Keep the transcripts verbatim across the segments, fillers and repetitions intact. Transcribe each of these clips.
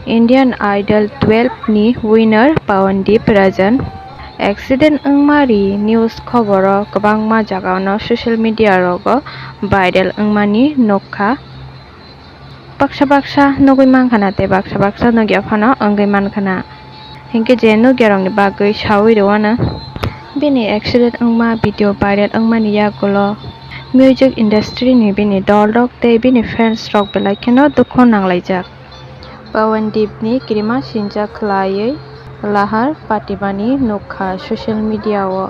Indian Idol twelve ni winner Pawandip Rajan accident wngma ri news khoboro kwbangma jagao no social media rogo viral wngmani nukha. Baksa baksa nugwi mankha na tei baksa baksa nugya phano wngwi mankha na. Hinkhe je nugya rokni bagwi sawi rwano. Bini accident wngma video viral wngmani yagulo music industry ni bini dol rok tei bini fans rok belai kheno dukhu nanglaijak. Pawandip ni krima sinjak khwlaiwi lahar patimani nukha social media o.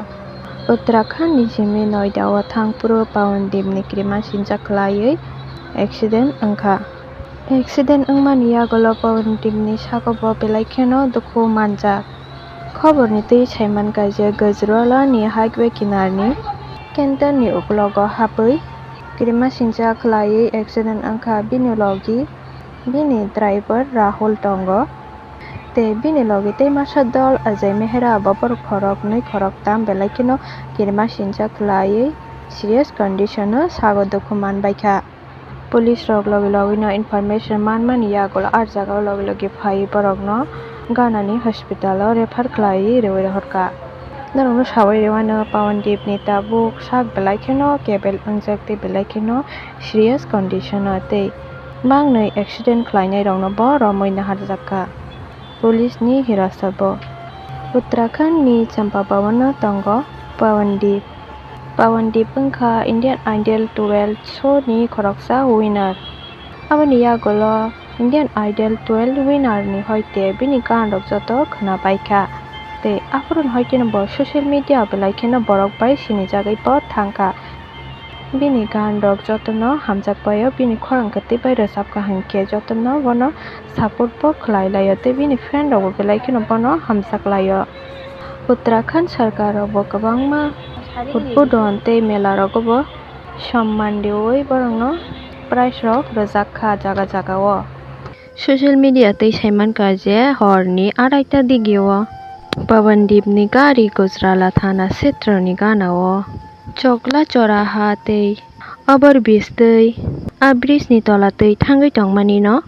Uttarakhand ni simi Noida o thang phuru Pawandip ni krima sinjak khwlaiwi accident wngkha. Accident wngmani yagulo Pawandip ni sago bo belai kheno dukhu manjak. Khobor ni twi saimankha je Gajrala ni highway kinar ni canter ni uklogo hapwi krima sinjak khwlaiwi accident wngkha bini logi bini driver Rahul tongo. Tei bini logi tei masa dol Ajay Mehra bo borok khorok nwi khorok tam belai kheno kirima sinjak khwlaiwi serious condition o sago dukhu manbaikha. Police rok logi logi no information manmani yagulo ah jagao logi logi phaiwi borokno ganani hospital o refer khwlaiwi rwui rohorkha. Norokno sawi rwmano Pawandip ni tabuk sak belai kheno kebel wngjak tei belai kheno serious condition o tei mangnwi accident khwlainai rokno bo romwi naharjakha. Police ni hirasa bo. Uttarakhand ni Champabawan o tongo Pawandip. Pawandip wngkha Indian Idol twelve show ni khoroksa winner. Aboni yagulo Indian Idol twelve winner ni hoite bini gan rok joto khwnabaikha. Tei aphuru ni hoite no bo social media o belai kheno borok bai sinijagwi bo thangkha. Bini gan rok jotono hamjakbaio, bini khorang kwtwi bai rwchapkha hinkhe jotono bono support bo khwlai laio tei bini fan rokbo belai kheno bono hamjak laio. Uttarakhand sarkar rokbo kwbangma udbodon tei mela rogobo somman riui borokno prize rok rwjakha jaga jagao. Social media tei saimankha je horni araita digio Pawandip ni gari Gujrala thana setroni ganao Chokla Choraha tei Over Bridge tei a bridge ni tola twi thangwi tongmani no.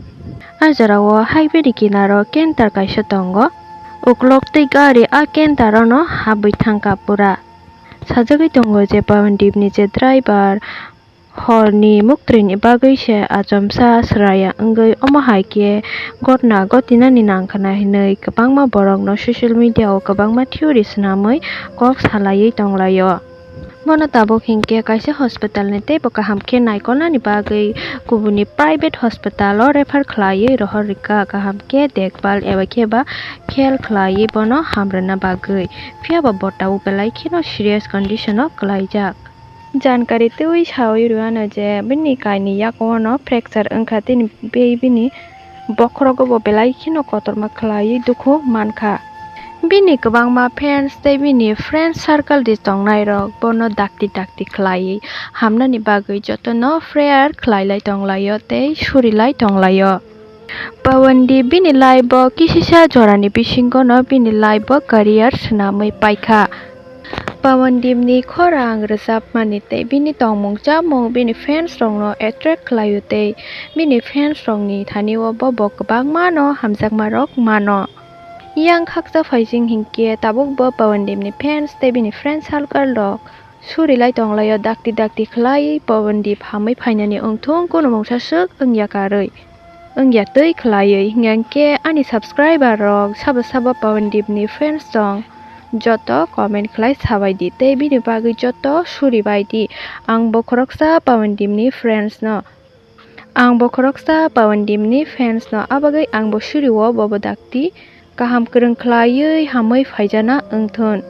A jorao highway ni kinaro canter kaisa tongo. Uklok twi gari a canter o no habwi thangkha pura. Sajagwi tongo je Pawandip ni je driver horni muktwini bagwi se achomsa swraya wngwi omo hai khe gotna gotinani nangkhwna hinwi kwbangma borokno social media o kwbangma theory swnamwi kok salaiwi tonglaio. Bono tabuk hinkhe kaisa hospital ni teibo kaham khe naikolnani bagwi kubuni private hospital o refer khwlaiwi rohor rikha, kaham khe dekbal eba khe ba khel khwlaiwi bono hamrwna bagwi, phiyaba bo tabuk belai kheno serious condition o kwlaijak. Jankari twiwi sawi rwano je bini kaini yakono fracture wngkha, tini bini bokhorogo bo belai kheno kotorma khwlaiwi dukhu mankha. Bini kwbangma fans tei bini friend circle di tongnai rok bono dakti dakti khwlaiwi hamnani bagwi jotono prayer khwlai lai tonglaio tei suri lai tonglaio. Pawandip bini life o kisisa jorani bisingo no bini life o career swnamwi paikha. Pawandip ni khorang rwchapmani tei bini tongmung chamung bini fans rokno attract khlaio tei bini fans rokni thani o bo bo kwbangma no hamjakma rok mano. Yang khaksa phaising hinkhe tabuk bo Pawandip ni fans tei bini friend circle rok suri lai tonglaio, dakti dakti khlai Pawandip hamwi phainani wngthung, kunu mungsa swk wngya karwi, wngya twi khlaiwi. Hingkhe ani subscriber rok sabo sabo Pawandip ni fans tong, joto comment khlai sabai di tei bini bagwi joto suri bai di. Ang bo khoroksa Pawandip ni fans no. Ang bo khoroksa Pawandip ni fans no, abagwi ang bo suri o bobo dakti kaham kwrwng khlaiwi hamwi phaijana wngthun.